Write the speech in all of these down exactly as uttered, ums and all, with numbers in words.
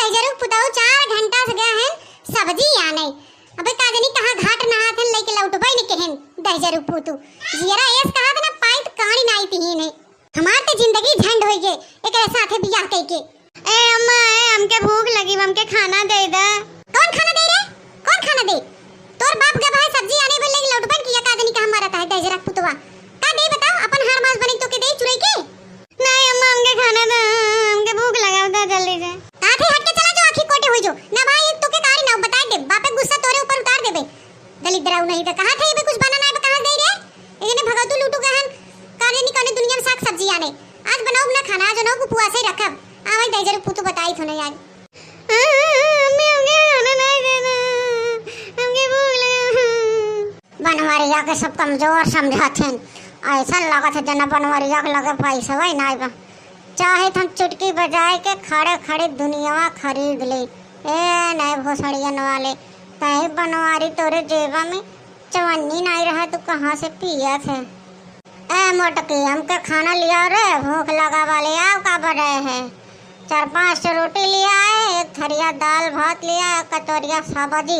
दहिजरू पुतऊ चार घंटा से गए हैं सब्जी आने। अबे का जानी कहाँ घाट नहात हैं, लेके लौटबे नहीं कहें दहिजरू पुतू। जियरा एस कहा था ना, पाइत कानी नाई तिहीन है। हमार ते जिंदगी झंड होई गे एकरे साथे बियाह कई के। ए अम्मा, ए, हमके भूख लगी, हमके खाना दे दे। कौन खाना दे रे? कौन खाना दे? तोर बाप गवा है सब्जी आने बोले कि लौटबन किया का जानी कहाँ मरत है दहिजरा पुतवा। का दे बताओ, अपन हाड़ मांस बने तो के दे चुरई के? नहीं अम्मा, हमके खाना दे, हमके भूख लगा था, जल्दी से। कहाँ थे हट के चला जो, आँखी कोटे हो जो। ना भाई, तो के कारी ना बताए दे, बापे गुस्सा तोरे ऊपर उतार देबे। दलिद्राऊ नहीं तो कहाँ थे, ये भी कुछ बना ना है, कहाँ गई रे? इन्हें भगवतू लूटू गहन, का जानी कौने दुनिया में साग सब्जी आने। आज बनाओ ना खाना, आज ना उपवास ही रखब। आ भाई दहिजरू पुतू बताई थो ना यार। अम्मी, हमके खाना नहीं देना, हमके भूख लगा। बनवरिया के सब कमजोर समझत हैं। ऐसा लागत है जना बनवरिया के लगे पैसा ही नहीं बा। चाहे हम चुटकी बजाए के खड़े खड़े दुनियावा खरीद ले। ए नहीं भोसड़ियन वाले, तही बनवारी तोरे जेबा में चवन्नी नहीं रहा, तू कहाँ से पियत है? ए मोटकी, हमके खाना लिया रे, भूख लगा बा, ले आओ का बड़े है। चार पाँच ठो रोटी लिया है, एक थरिया दाल भात लिया, एक कटोरिया सब्जी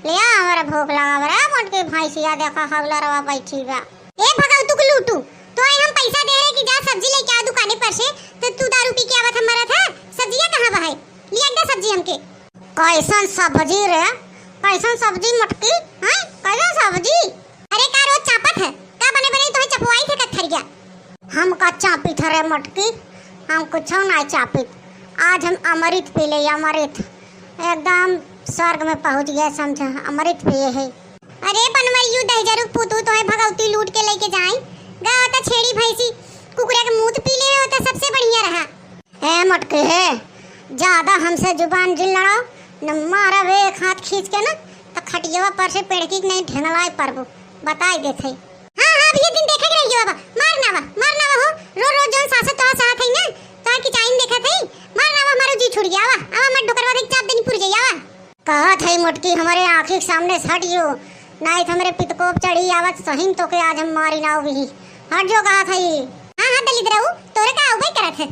लिया, हमारा भूख लगा बा रे मोटकी। भैंसिया देखा हौला रवा बैठी बा। ए भगवतू के लूटू, तो आई हम पैसा दे रहे कि जा सब्जी लेके आ दुकाने पर से, तो तू दारू पी के आवत हमारा था, सब्जिया कहाँ बा है? लिया दे सब्जी हमके। कैसन सब्जी रे? कैसन सब्जी मोटकी? हैं? कैसन सब्जी? अरे का रोज चापत है? का बने बने तोहे चपवाई थे कत्थरिया? हम का चापित है रे मोटकी? हम कुछो ना चापित। आज हम अमृत पी ले, अमृत। एकदम स्वर्ग में पहुँच गया समझा, अमृत पिए है। अरे बनवरियू दहिजरू पुतू तोहे भगवती लूट के लेके जाई। गा होता छेड़ी भैंसी कुकुरा के मूत पी ले होता सबसे बढ़िया रहा। ए मोटकी हे, ज्यादा हमसे जुबान जिन लड़ाओ, न मारब एक हाथ खींच के ना, त खटियवा पर से पेड़की के नहीं ढेंगलाए परबो, बताई देत है। हाँ, हाँ, अब ये दिन देखे के रहिए बाबा, मार ना बा, मार ना बा हो, रोज रोज जौन सासत तोहा साथ है ना, तोहा किचाइन देखत है, मार ना बा, हमारो जी छुड़ गया बा, अब हमार डोकरवा देख चाप देनी पुर जाइया बा। कहत है मोटकी, हमरे आँखी के सामने से हटियो, नाहीं त हमरे पितकोप चढ़ी आवत सही में तोके आज हम मारी ना उबही। हट जो कहत है। हाँ, हाँ, दलिद्रऊ, तोरे का उबे करत है?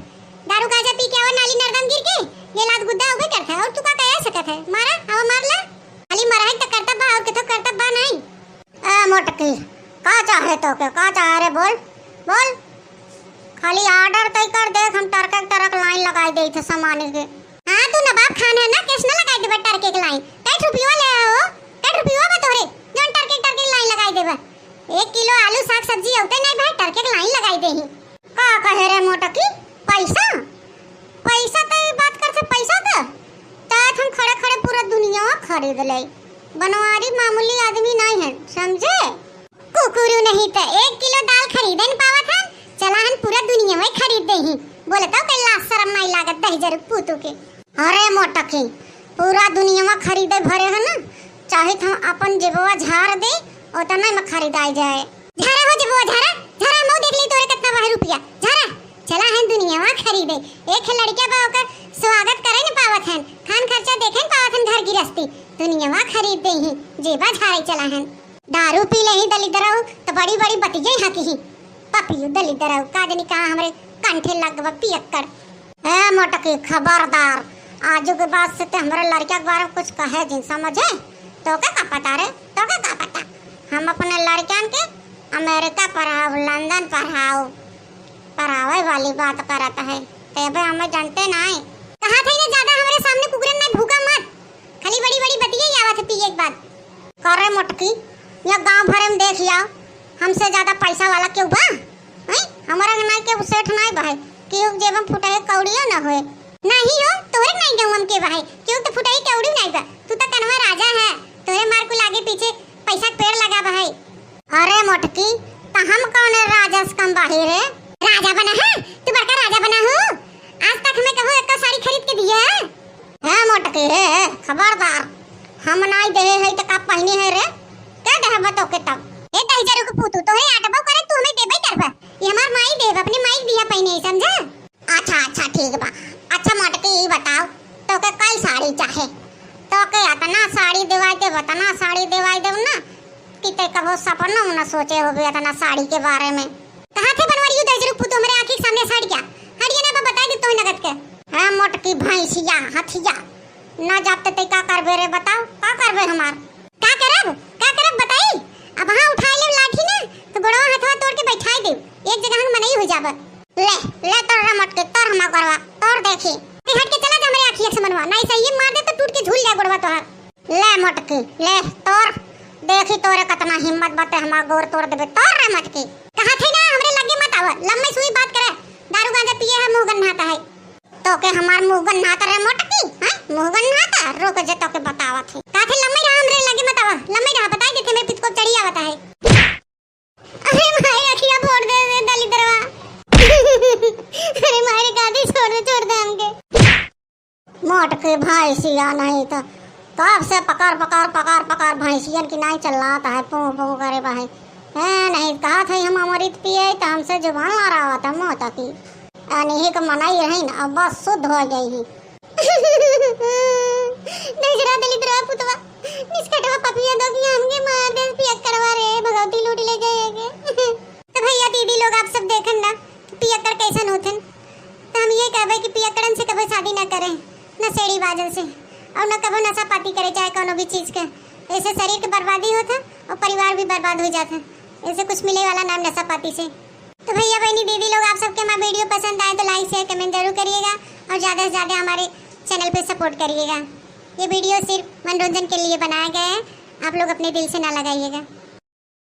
दारू गांजा पी के आवा नाली नरदम गिर के, ये लात गुद्दा उबे करत है, और तू का कह सकत है? मारा, आवा मार ला। खाली मरहई त करतब बा, और किथो करतब बा नहीं। ए मोटकी, का चाहे तोके, का चाहे रे? बोल, बोल। खाली order तय कर दे, हम टरके टरक line लगाई देई थे सामान के। हाँ, तू नवाब खान है ना, केस ना लगाई देबे टरके के line। कै रुपया ले हो, कै रुपया बा तोरे, जौन टरके टरके line लगाई देबे। एक किलो आलू साग सब्जी औते नहीं भाई, टरके के line लगाई देही। का कहे रे मोटकी, पैसा? पैसा त ई बात करथे, पैसा त? त हम खड़े खड़े पूरा दुनिया खरीद ले। बनवारी मामूली आदमी नहीं है, समझे? कुकुरु नहीं त एक किलो दाल खरीदे न पावत हन, चला हन पूरा दुनिया में खरीद देही। बोले तो कई लाज शरम नहीं लागत दहिजरू पूतू के। अरे मोटकी, पूरा दुनिया में खरीदे भरे है ना, चाहे तो हम अपन जेबवा झाड़ दे, उतना में खरीदाई जाए। झारा हो जेबवा, झारा, झारा, हम देख ली तोरे कितना बा रुपया, झारा। चला हन दुनिया में खरीदे, एक लड़किया बा ओकर स्वागत करे न पावत हन, खान खर्चा देखे न पावत हन, घर गिरस्ती, दुनिया में खरीद देही, जेबा झारे चला हन। दारू पी लेही दलिद्रऊ, त बड़ी बड़ी बतिये हाँ किही। पपियू दलिद्रऊ, का जानी कहाँ हमरे कंठे लग गवा पियक्कड़। ए मोटकी, खबरदार, आजू के बाद से ते हमरे लड़किया के बारे में कुछ कहे जिन, समझे? तोके का पता रे, तोके का पता? हम अपने लड़कियन के अमेरिका पढ़ाओ, लंदन पढ़ाओ, पढ़ावे वाली बात करत है, ते अबे हमें जानते नाई। कहा थे ना ज्यादा हमरे सामने कुकुरन में भूका मत। खाली बड़ी बड़ी बतिये ही आवत है पिए के बाद। करे मोटकी, या गांव भरे में देख या, हमसे ज्यादा पैसा वाला केहू बा? हैं? हमरा के नाई केहू सेठ नाई बा है, केहू के जेब में फुटही कौड़ियो ना होए। नहीं हो, तोरे नाई गाँव में के बा है, केहू तो फुटही कौड़ी नाई बा। तू तो कनवा राजा है, तोरे मार कुल आगे पीछे पैसा के पेड़ लगा बा है। अरे मोटकी, त हम कौने राजा से कम बाही रे? राजा बना है? तू बड़का राजा बना हो? आज तक हमें कहू एक साड़ी खरीद के दिए है? हे मोटकी, हे, हे, खबरदार, हम नाई देहे है त का पहिने है रे? के देहबा तोके तब? ए दहिजरू के पूतू, तोहे आटबो करे, तू हमें देबे करबा। ये हमार माई देब, अपने माई दिया पहिने है, समझा? अच्छा, अच्छा, ठीक बा। अच्छा मोटकी, ई बताओ, तोके कई साड़ी चाहे? तोके अतना साड़ी देवाई देब, अतना साड़ी देवाई देब ना कि ते कबो सपनों में ना सोचे होबे अतना साड़ी के बारे में। कहा थे बनवरियो दहिजरू पूतू, हमरे आँखी के सामने से हट गया, हट गया ना, बा बताई दे तोहे नगद के। हाँ मोटकी भैंसिया, हथिया, जाब त तै का करबे रे, बताओ, का करबे हमार? का करब, का करब बताई? अब हाँ उठाई लेब लाठी ना, तो गोड़वा हथवा तोड़ के बैठाई देब, एक जगह हम मनई हो जाब। ले, ले तोर रे मोटकी, तोर हमार गोड़वा, तोर देखी। तै हट के चला जा हमरे आँखिया से मनवा, नाहीं सही मार दे तो टूट के झूल जाए गोड़वा तोहार। ले मोटकी, ले तोर, देखी तोरे कतना हिम्मत बाटे, हमार गोड़ तोड़ देबे, तोर रे मोटकी। कहा थे ना हमरे लगे मत आवा, लम्मे सुई बात करे, दारू गांजा पिए है, मुँह गन्हाता है। तोके हमार मुँह गन्हाता रे मोटकी, हैं? मुँह गन्हाता? रुक जे तोके बतावत है। का थे लम्मे रहा हमरे लगे मत आवा, लम्मे रहा, बताई देते हमरे पित्त को चढ़ी आवत है। अरे माई अखिया फोड़ दे दे दलिद्रवा। अरे माई रे कादी छोड़ दे, छोड़ दे हमके। मोटकी भैंसिया नहीं तो कब से पकड़, पकड़, पकड़, पकड़ भैंसियन की नाई चलात है, पूं, पूं करे बा है। ए, नहीं कहा था हम अमृत पिए तो हमसे जुबान लड़ावत है मोटकी। अनिही को मनई रही न, अब बस शुद्ध हो गई ही। दूसरा दलित रहा पुतवा, निष्कटवा पपिया दोगिया हमके मार दे, पियक्कड़वा रे, भगवती लूट ले गए के। तो भैया दीदी लोग आप सब देखन ना, पियक्कड़ कैसन होथन। तो हम ये कहबे कि पियक्कड़न से कभी शादी ना करें, नशेड़ी बाजन से, और ना कभी नशा पाती करे, चाहे कोनो भी चीज के। ऐसे शरीर के बर्बादी होत है और परिवार भी बर्बाद हो जात है। ऐसे कुछ मिले वाला नाम नशा पाती से। तो भैया बहनी दीदी लोग आप सबके हमारा वीडियो पसंद आए तो like share comment जरूर करिएगा और ज्यादा से ज्यादा हमारे चैनल पे सपोर्ट करिएगा। ये वीडियो सिर्फ मनोरंजन के लिए बनाया गया है, आप लोग अपने दिल से ना लगाइएगा।